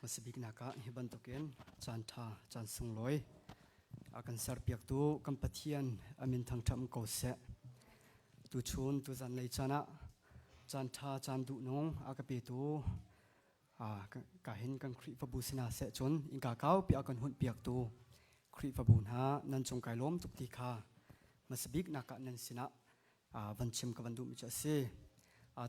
Hmasabiknak ah hi bantukin caan ṭha, caan sunglawi a kan serpiaktu kan Pathian a min thangṭhat ko seh. Tuchun tuzan lei caan ah caan ṭha, caan duhnung a ka petu ka hin kan Khrihfabu sinah seh cun innka kaupi a kan hunpiaktu Khrihfabu hna nan cung kai lawm tuk ti kha hmasabiknak ah nan sinah van chim ka van duhmi cu a si.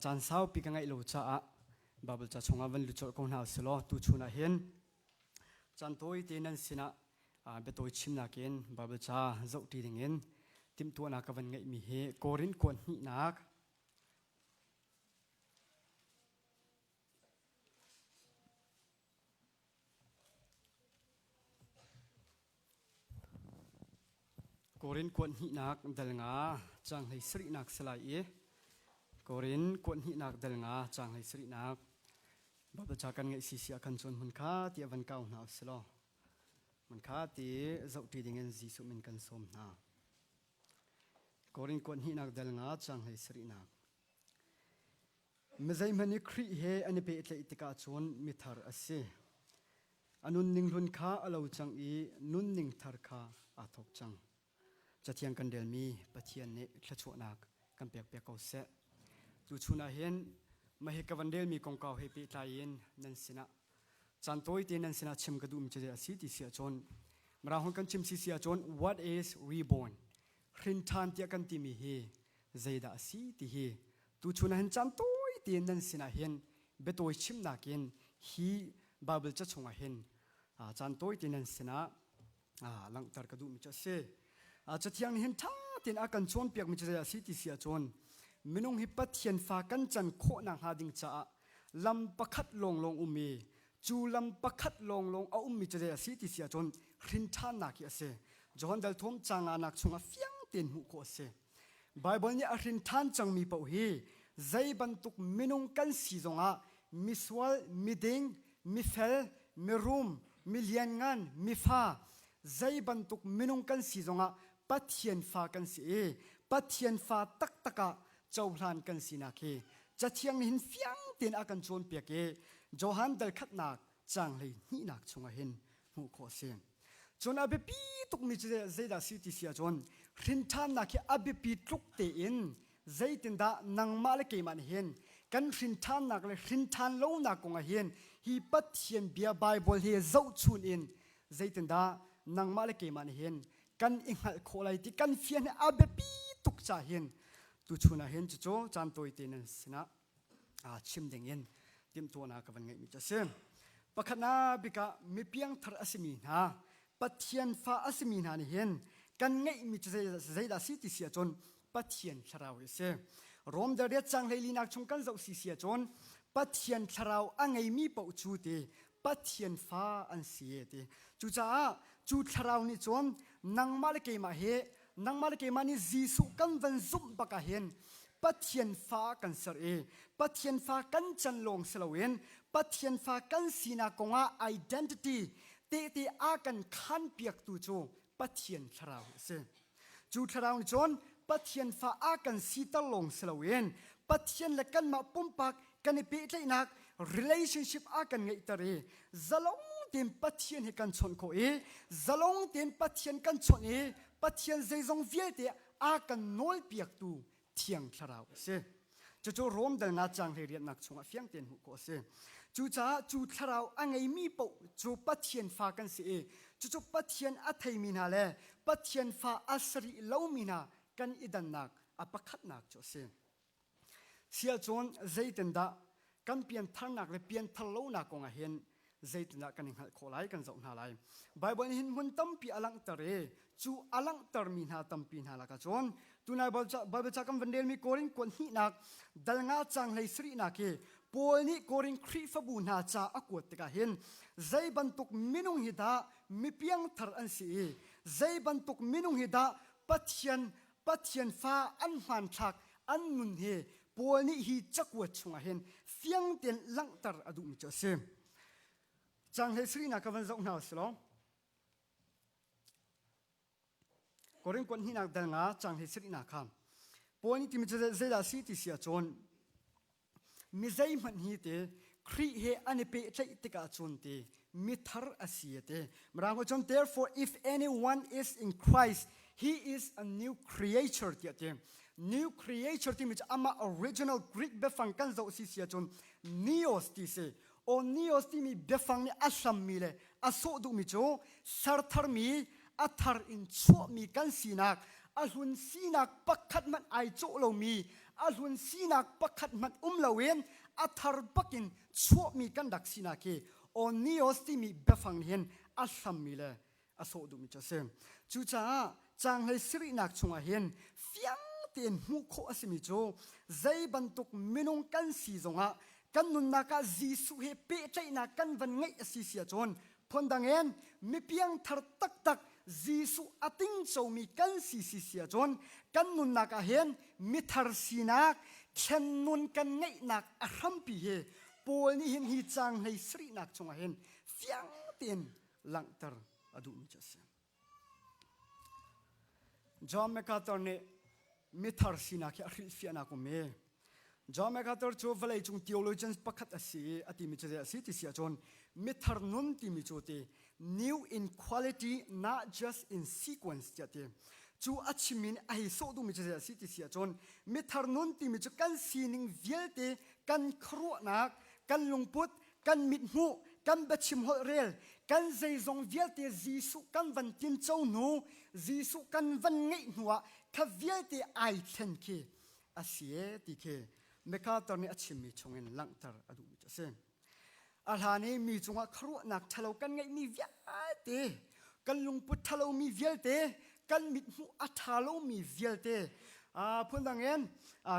Caan saupi ka ngeih lo caah Bible ca chungah van lut colh ko hna usih law tuchun ah hin caan tawite nan sinah biatawi chimnak in Bible ca zohṭi dingin timhtuahnak ka van ngeihmi hi Korin kuat hnihnak Korin kuat hnihnak dal nga caang hlei sarihnak si lai i Korin kuat hnihnak dal nga caang hlei sarihnak Baibal ca kan ngeih sisi ah khan cun hmun kha ti a van kau hna usih law hmun kha ti zohṭi dingin Jesuh min kan sawm hna. Korin kuat hnihnak dal nga caang hlei sarihnak Mizeihmanh i Khrih he an i pehtlaih tikah cun mithar a si. A nunning hlun kha a lo cang i nunning thar kha aa thawk cang. Cathiang kan relmi Pathian nih thluachuahnak kan pekpiak ko seh. Tuchun ah hin mah hi ka van relmi kongkau he pehtlai in nan sinah caan tawite nan sinah chim ka duhmi cu zei a si ti si ahcun Mirang holh kan chim si si ahcun what is reborn hrin ṭhan tiah kan timi hi zeidah a si ti hi tuchun ah hin caan tawi tein nan sinah hin biatawi chimnak in hi Bible ca chungah hin caan tawi tein nan sinah langhter ka duhmi cu a si. Cathiang nih hin ṭha tein a kan cawnpiakmi cu zei a si ti si ahcun minung hi Pathian fa kan can khawh nakhnga ding caah lam pakhat lawnglawng um i cu lam pakhat lawnglawng a ummi cu zei a si ti si ahcun hrin ṭhannak hi a si. Johan dal thum caang nak chungah fiang tein hmuh khawh a si. Baibal nih a hrin ṭhan cangmi paoh hi zei bantuk minung kan si zongah misual, miding, mifel, mirum, milianngan, mifa, zei bantuk minung kan si zongah Pathian fa kan si i Pathian fa taktak ah cohlan kan sinak hi Cathiang nih hin fiang tein a kan cawnpiak i Johan dal khatnak caang hlei hnihnak chungah hin hmuh khawh a si. Cun a biapi tukmi cu zeidah si ti si ahcun hrinṭhannak hi a biapi tluk tein zeitindah nangmah le keimah nih hin kan hrinṭhannak le hrinṭhan lonak kong ah hin hi Pathian bia Baibal hi zohchun in zeitindah nangmah le keimah nih hin kan i hngalh khawh lai ti kan fian hi a biapi tuk ca hin tuchun ah hin cucu caan tawite nan sinah chim ding in timhtuahnak ka van ngeihmi cu a si. Pakhatnak bik ah mipiangthar a simi hna, Pathian fa a simi hna nih hin kan ngeihmi cu zeidah si ti si ahcun Pathian thlarau hi a si. Rom dariat cang hleilinak chung kan zoh si si ahcun Pathian thlarau a ngeimi paoh cu ti Pathian fa an si ti. Cucaah cu thlarau nih cun nangmah le keimah hi nangmah le keimah nih Jesuh kan van zumh bak ah hin Pathian fa kan ser i Pathian fa kan can lawng si loin Pathian fa kan sinak kongah identity tehte a kan khan piaktu cu Pathian thlarau a si. Cu thlarau nih cun Pathian fa a kan siter lawng si loin Pathian le kanmah pumpak kan i pehtlaihnak relationship a kan ngeihter i zalong tein Pathian he kan chawnh khawh i zalong tein Pathian kan chawnh i Pathian zeizong vialte a kan nawlpiaktu Thiang Thlarau a si. Cucu Rom dal nga caang hlei rianhnak chungah fiang tein hmuh khawh a si. Cucaah cu thlarau a ngeimi paoh cu Pathian fa kan si i cucu Pathian a theimi hna le Pathian fa a sarih lomi hna kan i dannak a pakhatnak cu a si. Siahcun zeitindah kan piantharnak le pianthar lonak kong ah hin zeitindah kan i hngalh khawh lai kan zoh hna lai. Baibal nih hin hmun tampi a langhter i cu a langhtermi hna tampi hna lakah cun tunai Baibal ca kan van relmi Korin kuat hnihnak dal nga caang hlei sarihnak hi Paul nih Korin Khrihfabu hna ca a kuat tikah hin zei bantuk minung hi dah mipiangthar an si i zei bantuk minung hi dah Pathian Pathian fa an hmanthlak an nun hi Paul nih hi cakuat chungah hin fiang tein langhter a duhmi cu a si. Caang hlei sarihnak ka van zoh hna usih law Korin kuat hnihnak dal nga caang hlei sarihnak kha Paul nih timi cu zeidah a si ti si ahcun mi zeihmanh hi te Khrih he an i pehtlaih tikah cun ti mithar a si a ti. Mirang cun therefore if anyone is in Christ he is a new creature tiah ti. New creature timi cu amah original Greek biafang kan zoh si si ahcun neos ti si. O neos timi biafang nih a hlammi le a sawh duhmi cu sertharmi a thar in chuahmi kan sinak a hlun sinak pakhat hmanh ai cawh lomi a hlun sinak pakhat hmanh um loin a thar bakin chuahmi kan rak sinak hi onios timi biafang hin a hlammi le a sawh duhmi cu a si. Cucaah caanghlei sarihnak chungah hin fiang tein hmuh khawh a simi cu zei bantuk minung kan si zongah kan nunnak ah Jesuh he pehtlaihnak kan van ngeih a si si ahcun phundang in mipiang thar taktak Jesuh a tingcomi kan si si si ahcun kan nunnak ah hin mithar sinak thlen nun kan ngeihnak a hrampi hi Paul nih hin hi caang hlei sarihnak chungah hin fiang tein langhter a duhmi cu a si. John MacArthur nih mithar sinak hi a hrilhfiahnak um i John MacArthur cu vawleicung theologians pakhat a si i a timi cu zei a si ti si ahcun mithar nun timi cu ti new in quality not just in sequence tiah ti cu a chim in a hei sawh duhmi cu zei a si ti si ahcun mithar nun timi cu kan sining vialte kan khuaruahnak kan lungput kan mithmuh kan biachim holh rel kan zeizong vialte Jesuh kan van tinco hnu Jesuh kan van ngeih hnu ah kha vialte ai thlen khi a si e ti khi MacArthur nih a chimmi chungin langhter a duhmi cu a si. A hlan i mi cungah khuaruahnak ṭhalo kan ngeihmi vialte kan lungput ṭhalomi vialte kan mithmuh a ṭha lomi vialte phundang in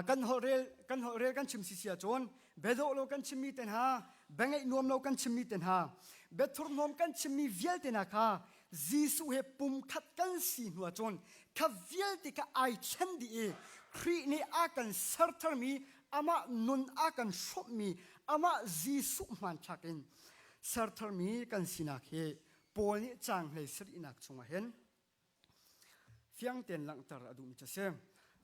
kan holhrel kan holhrel kan chim sisi ahcun biadawh lo kan chimmi te hna biangeih nuam lo kan chimmi te hna biathurhnawm kan chimmi vialte hna kha Jesuh he pumkhat kan si hnu ahcun kha vialte kha ai thlen dih i Khrih nih a kan sertharmi amah nun a kan hrawmhmi amah Jesuh hmanthlak in sertharmi kan sinak hi Paul nih caang hlei sarihnak chungah hin fiang tein langhter a duhmi cu a si.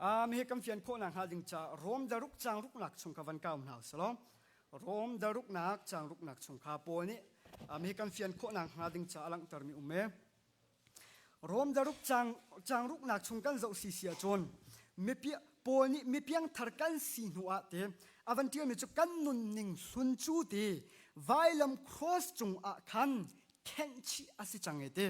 Um, hi kan fian khawhnak hnga ding ca Rom daruk caang ruknak chung kha van kau hna usih law Rom daruknak caang ruknak chung kha Paul nih um, hi kan fian khawhnak hnga ding ca a langhtermi um e. Rom daruk caang caang ruknak chung kan zoh si si ahcun mipi Paul nih mipiang thar kan si hnu ah te a van ṭialmi cu kan nunning hlun cu ti vailam cross cung ah khan khenhchih a si cang e ti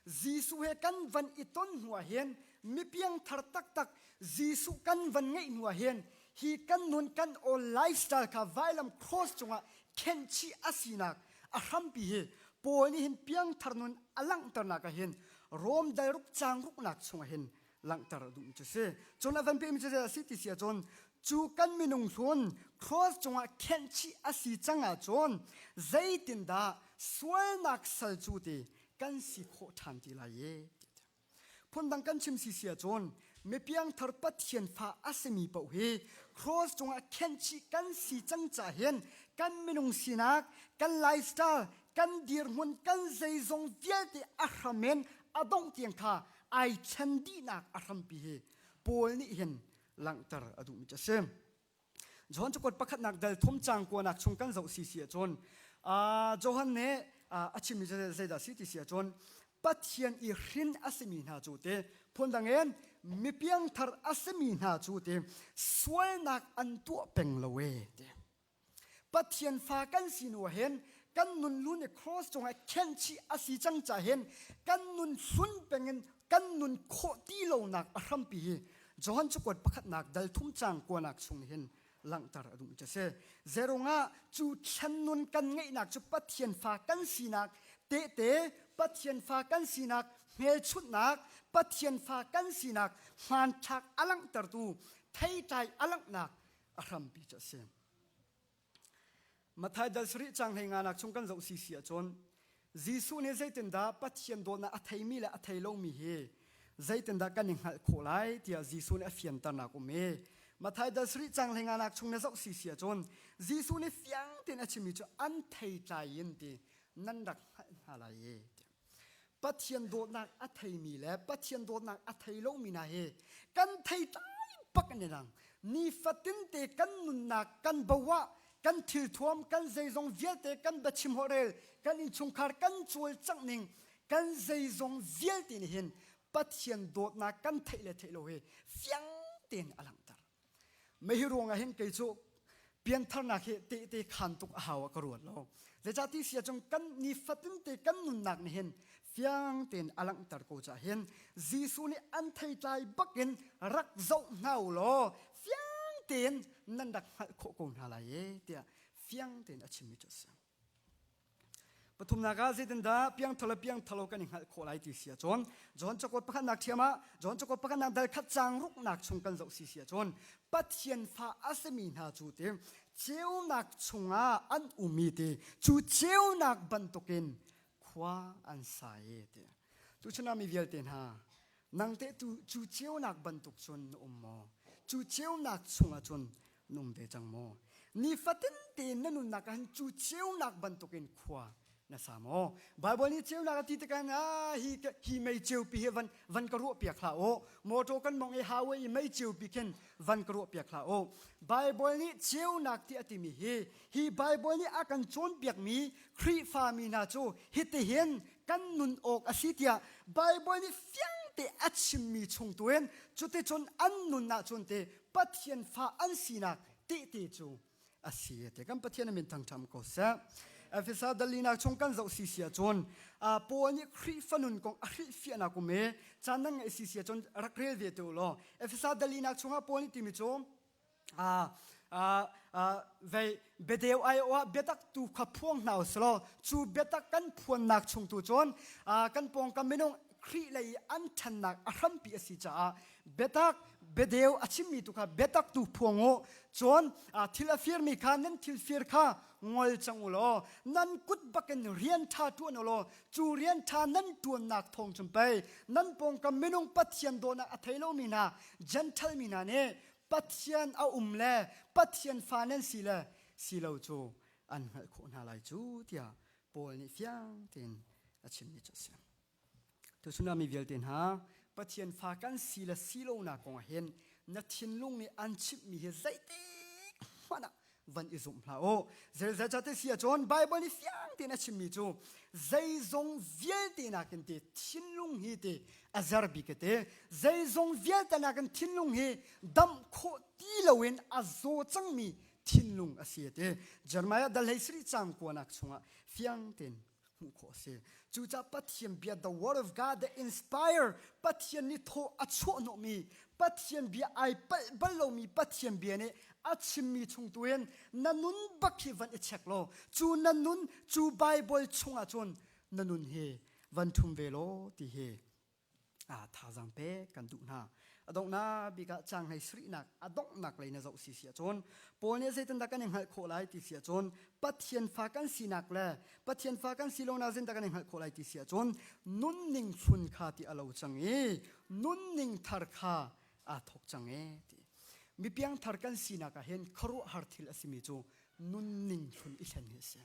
Jesuh he kan van i ton hnu ah hin mipiang thar taktak Jesuh kan van ngeih hnu ah hin hi kan nun kan all lifestyle kha vailam cross cungah khenhchih a sinak a hrampi hi Paul nih hin piangthar nun a langhternak ah hin Rom dalruk caang ruknak chungah hin langhter a duhmi cu si. Cun a van pehmi cu a si ti si ahcun cu kan minung hlun cross cungah khenhchih a si cang ahcun zeitindah sualnak sal cu ti kan si khawh ṭhan ti lai e phundang kan chim si si ahcun mipiangthar Pathian fa a simi paoh hi cross cungah khenhchih kan si cang ca hin kan minung sinak kan lifestyle kan dirhmun kan zeizong vialte a hram in a dongh tiang kha ai thlen dihnak a hrampi hi Paul nih hin langhter a duhmi cu a si. John cakuat pakhatnak dal thum cang kuanak chung kan zoh si si ahcun Johan nih a chimmi cu zeidah si ti si ahcun Pathian i hrin a simi hna cu te phundang in mipiangthar a simi hna cu te sualnak an tuah peng lo e te Pathian fa kan si nu hin kan nun lu nih cross cungah khenhchih a si cang ca hin kan nun hlun pengin kan nun khawh ti lonak a hrampi hi Johan cakuat pakhatnak dal thum cang kuanak chung hin langhter a duh cu a si. Zerungah cu thlen nun kan ngeihnak cu Pathian fa kan sinak tehte Pathian fa kan sinak hmelchunhnak Pathian fa kan sinak hmanthlak a langhtertu theitlai a langhnak a hrampi cu a si. Matthai dal sarih cang hlei nganak chung kan zoh si si ahcun Jesuh nih zeitindah Pathian dawtnak a theimi le a thei lomi hi zeitindah kan i hngalh khawh lai tiah Jesuh nih a fianternak um i Matthai dal sarih cang hlei nganak chung na zoh si si ahcun Jesuh nih fiang tein a chimmi cu an theitlai in ti nan rak hngalh hna lai i Pathian dawtnak a theimi le Pathian dawtnak a thei lomi hna hi kan thei tlai bak an i dang. Nifatin te kan nunnak kan bo ah Kan thilthuam, kan zeizong vialte, kan biachim holhrel, kan innchungkhar kan cawlcangh ning, kan zeizong vialte nih hin Pathian dawtnak kan theih le theih lo hi fiang tein a langhter. Mei hi ruangah hin kei cu piantharnak hi tehte khan tuk a hau ah ka ruat lo. Zeicah ti si ahcun kan nifatin te kan nunnak nih hin fiang tein a langhter ko caah hin Jesuh nih an theitlai bakin rak zoh hna u law fiang tein nan rak hngalh khawh ko hna lai e tiah fiang tein a chimmi cu a si. Pathumnak ah zeitindah piangthar le piangthar lo kan i hngalh khawh lai ti si ahcun John cakuat pakhatnak ṭhiam ah John cakuat pakhatnak dal khat caang ruknak chung kan zoh si si ahcun Pathian fa a simi hna cu ti ceunak chungah an um i ti cu ceunak bantukin khua an sa i ti. Tuchun ah mi vialte hna nang teh tu cu ceunak bantuk cun na um maw? Cu ceunak chungah cun na um ve cang maw? Nifatin tein na nunnak ah hin cu ceunak bantukin khua na sa maw? Bible nih ceunak a ti tikah ah hi hi mei ceupi hi van van ka ruah piak hlah u. Motor kan mong i highway i mei ceupi khin van ka ruah piak hlah u. Bible nih ceunak ti a timi hi hi Bible nih a kan cawnpiakmi Khrihfa mi hna cu hitihin kan nun awk a si tiah Bible nih fiangte a chimmi chung tu in cuticun an nun ahcun te Pathian fa an sinak tehte cu a si te kan Pathian min thangṭham ko seh. Efesa dalinak chung kan zoh si si ahcun Paul nih Khrihfa nun kong a hrilhfiahnak um i caan nan ngeih si si ahcun rak rel ve te u law Efesa dalinak chungah Paul nih timi cu vei biadeu ai ah biatak tu kha phuang hna usulaw cu biatak kan phuannak chung tu cun kan pawngkam minung Khrih lei an ṭhannak a hrampi a si caah biatak biadeu a chimmi tu kha biatak tu phuang u cun thil a firmi kha nan thil fir kha ngol cang u law nan kut bakin rian ṭha ṭuan u law cu rian ṭha nan ṭuannak thawng cun pei nan pawngkam minung Pathian dawhnak a thei lomi hna Gentile mi hna nih Pathian a um le Pathian fa nan si le si lo cu an hngalh khawh hna lai cu tiah Paul nih fiang tein a chimmi cu a si. Tuchun ah mi vialte hna Pathian fa kan si le si lonak kong ah hin na thinlung nih an chimhmi hi zeitik hmanh ah van i zumh hlah u. Zeicahtiah si ahcun Baibal nih fiang tein a chimmi cu zeizong vialte nakin te thinlung hi te a zer bik te zeizong vialte nakin thinlung hi damh khawh ti loin a zaw cangmi thinlung a si te Jeremiah dal hlei sarih cang kuanak chungah fiang tein hmuh khawh a si. Cucaah Pathian bia, the word of God, the inspire, Pathian nih thaw a chuahhnawhmi, Pathian bia ai palh bal lomi Pathian bia nih a chimmi chung tu in na nun bak hi van i check law cu na nun cu Bible chungah cun na nun hi van ṭhum ve law ti hi thazaang pek kan duh hna. A donghnak bik ah caang hlei sarihnak a donghnak lei na zoh si si ahcun Paul nih zeitindah kan i hngalh khawh lai ti si ahcun Pathian fa kan sinak le Pathian fa kan si lonak zeitindah kan i hngalh khawh lai ti si ahcun nunning hlun kha ti a lo cang i nunning thar kha aa thawk cang e ti. Mi piangthar kan sinak ah hin khuaruahhar thil a simi cu nunning hlun i thlen hi a si.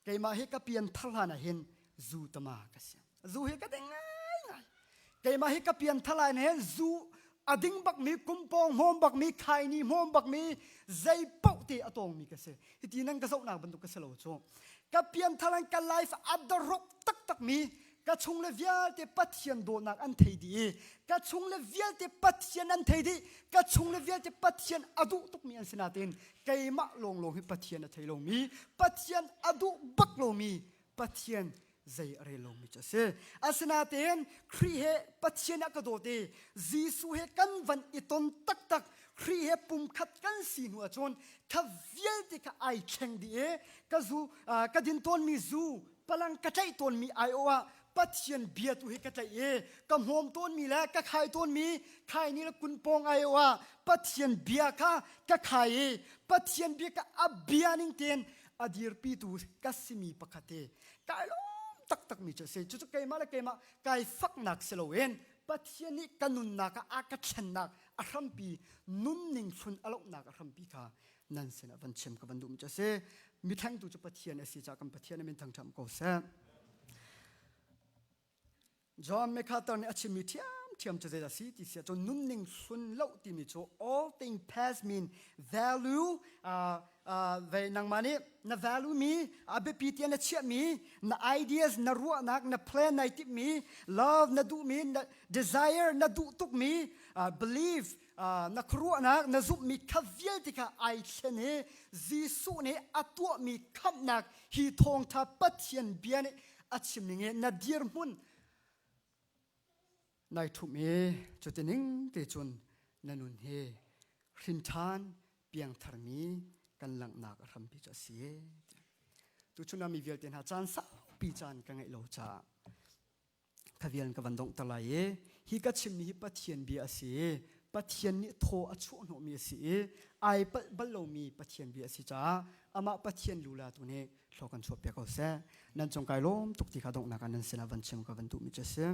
Keimah hi ka pian thar hlan ah hin zu tama ka si. Zu hi ka ding ngaingai. Keimah hi ka pian thar hlan hin zu a ding bakmi kumpawng hmawm bakmi khaini hmawm bakmi zei paoh te a tawngmi ka si. Hiti nan ka zohnak bantuk ka si lo cu. Ka pian thar ka life a darok taktakmi ka chung le vialte Pathian dawtnak an thei dih i ka chung le vialte Pathian an thei dih ka chung le vialte Pathian a duh tukmi an si nain keimah lawnglawng hi Pathian a thei lomi Pathian a duh bak lomi Pathian zei a rel lomi cu a si asinain Khrih he Pathian a ka dawt i Jesuh he kan van i ton taktak Khrih he pumkhat kan si hnu ahcun kha vialte kha ai thleng dih i ka zu ka din tawnmi zu palang ka tlaih tawnmi aiawh ah Pathian bia tu hi ka tlaih i ka hmawm tawnmi le ka khai tawnmi khaini le kunpawng aiawh ah Pathian bia kha ka khai i Pathian bia ka a bia ning tein a dirpitu ka simi pakhat hi kai lawm taktakmi cu a si. Cucu keimah le keimah kai faknak si loin Pathian nih ka nunnak ah a ka thlennak a hrampi nunning hlun a lohnak a hrampi kha nan sinah van chim ka van duhmi cu a si. Mithlengtu cu Pathian a si caah kan Pathian min thangṭhat ko seh. John MacArthur nih a chimmi ṭhiam. ṭhiamṭhiam cu zeidah si ti si ahcun nunning hlun lo timi cu all thing past mean value ve nangmah nih na value mi a biapi tiah na chiahmi na ideas na ruahnak na plan nai timhmi love na duhmi na desire na duh tukmi belief na khuaruahnak na zumhmi kha vialte kha ai thlen i Jesuh nih a tuahmi khamhnak hi thawngṭha Pathian bia nih a chim ning i na dirhmun nai ṭhumh i cuti ning te cun na nun hi hrinṭhan piangtharmi kan langhnak a hrampi cu a si. Tuchun ah mi vialte hna caan saupi caan ka ngeih lo caah kha vial ka van donghter lai i hi ka chimmi hi Pathian bia a si i Pathian nih thaw a chuah hnawhmi a si i ai palh bal lomi Pathian bia a si caah amah Pathian lula tu nih thlaw kan chuah piak ko seh. Nan cung kai lawm tuk ti kha donghnak ah nan sinah van chim ka van duhmi cu a si.